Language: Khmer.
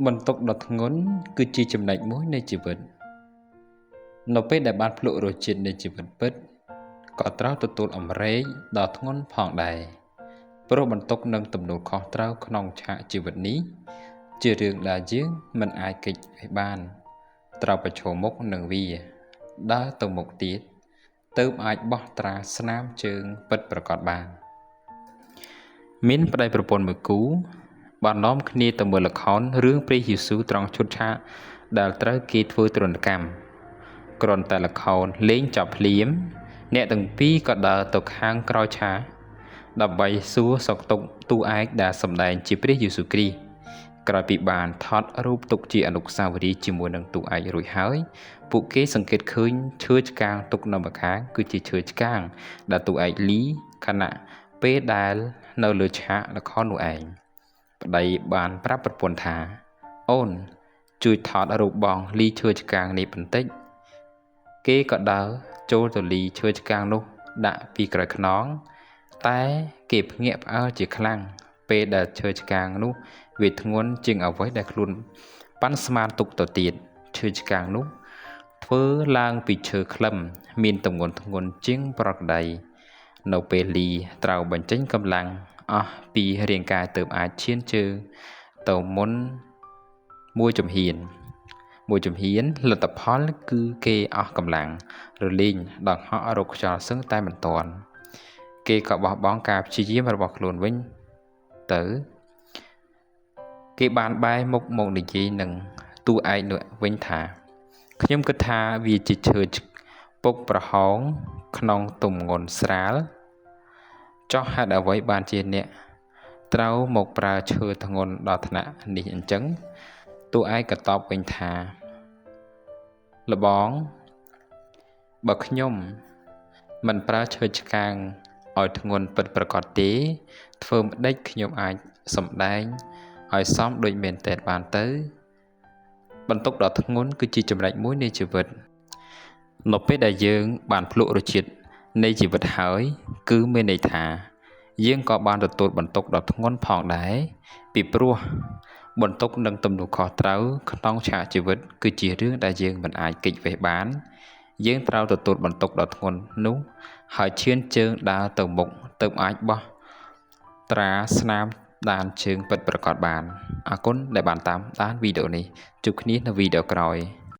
បន្ទុកដ៏ធ្ងន់គឺជាចំណែកមួយនៃជីវិតនៅពេលដែលបានភ្លក្សរសជាតិនៃជីវិតពិតក៏ត្រូវទទួលអម្រែកដ៏ធ្ងន់ផងដែរព្រោះបន្ទុកនិងទំនួលខុសត្រូវក្នុងឆាកជីវិតនេះជារឿងដែលយើងមិនអាចគេចវេះបានត្រូវប្រឈមមុខនឹងវាដើរទៅមុខទៀតទើបអាចបោះត្រាស្នាមជើងពិតប្រាកដបានមានប្តីប្រពន្ធមួយគូបាននាំគ្នាទៅមើលល្ខោនរឿងព្រះយេស៊ូវត្រង់ឈុតឆាកដែលត្រូវគេធ្វើទរណកម្មគ្រាន់តែល្ខោនលេងចប់ភ្លាមអ្នកទាំងពីរក៏ដើរទៅខាងក្រោយឆាកដើម្បីសួរសុខទុក្ខតួឯកដែលសម្ដែងជាព្រះយេស៊ូវគ្រីស្ទក្រោយពីបានថតរូបទុកជាអនុស្សាវរីយ៍ជាមួយនឹងតួឯករួចហើយពួកគេសង្កេតឃើញឈើឆ្កាងទុកនៅម្ខាងគឺជាឈើឆ្កាងដែលតួឯកលីខណៈពេលដែលនៅលើឆាកល្ខោននោះឯងប្តីបានប្រាប់ប្រពន្ធថាអូនជួយថតរូបបងលីឈើឆ្កាងនេះបន្តិចគេក៏ដើរចូលទៅលីឈើឆ្កាងនោះដាក់ពីក្រោយខ្នងតែគេភ្ញាក់ផ្អើលជាខ្លាំងពេលដែលឈើឆ្កាងនោះវាធ្ងន់ជាងអ្វីដែលខ្លួនប៉ាន់ស្មានទុកទៅទៀតឈើឆ្កាងនោះធ្វើឡើងពីឈើខ្លឹមមានទម្ងន់ធ្ងន់ជាងប្រក្រតីនៅពេលលីត្រូវបញ្ចេញកម្លាំងអស់ពីរាងកាយទើបអាចឈានជើងទៅមុនមួយជំហានលទ្ធផលគឺគេអស់កម្លាំងរលែងដង្ហក់រកខ្យល់សឹងតែមិនទាន់គេក៏បោះបង់ការព្យាយាមរបស់ខ្លួនវិញទៅគេបានបែរមុខមកនិយាយនឹងតួឯកនោះវិញថាខ្ញុំគិតថាវាជាឈើពុកប្រហោងក្នុងទម្ងន់ស្រាលចោះហេតុអ្វីបានជាអ្នកត្រូវមកប្រើឈើធ្ងន់ដល់ថ្នាក់នេះអញ្ចឹងតួឯកក៏តបវិញថាលបងបើខ្ញុំមិនប្រើឈើឆ្កាងឲ្យធ្ងន់ពិតប្រាកដទេធ្វើម្ដេចខ្ញុំអាចសម្ដែងឲ្យសមដូចមែនទែនបានទៅបន្ទុកដ៏ធ្ងន់គឺជាចំណែកមួយនៃជីវិតនៅពេលដែលយើងបានភ្លក្សរសជាតិនៃជីវិតហើយគឺមានន័យថាយើងក៏បានទទួលបន្ទុកដ៏ធ្ងន់ផងដែរពីព្រោះបន្ទុកនិងទំនួលខុសត្រូវក្នុងឆាកជីវិតគឺជារឿងដែលយើងមិនអាចគេចវេះបានយើងត្រូវទទួលបន្ទុកដ៏ធ្ងន់នោះហើយឈានជើងដើរទៅមុខទើបអាចបោះត្រាស្នាមដានជើងពិតប្រាកដបានអរគុណដែលបានតាមដានវីដេអូនេះជួបគ្នានៅវីដេអូក្រោយ។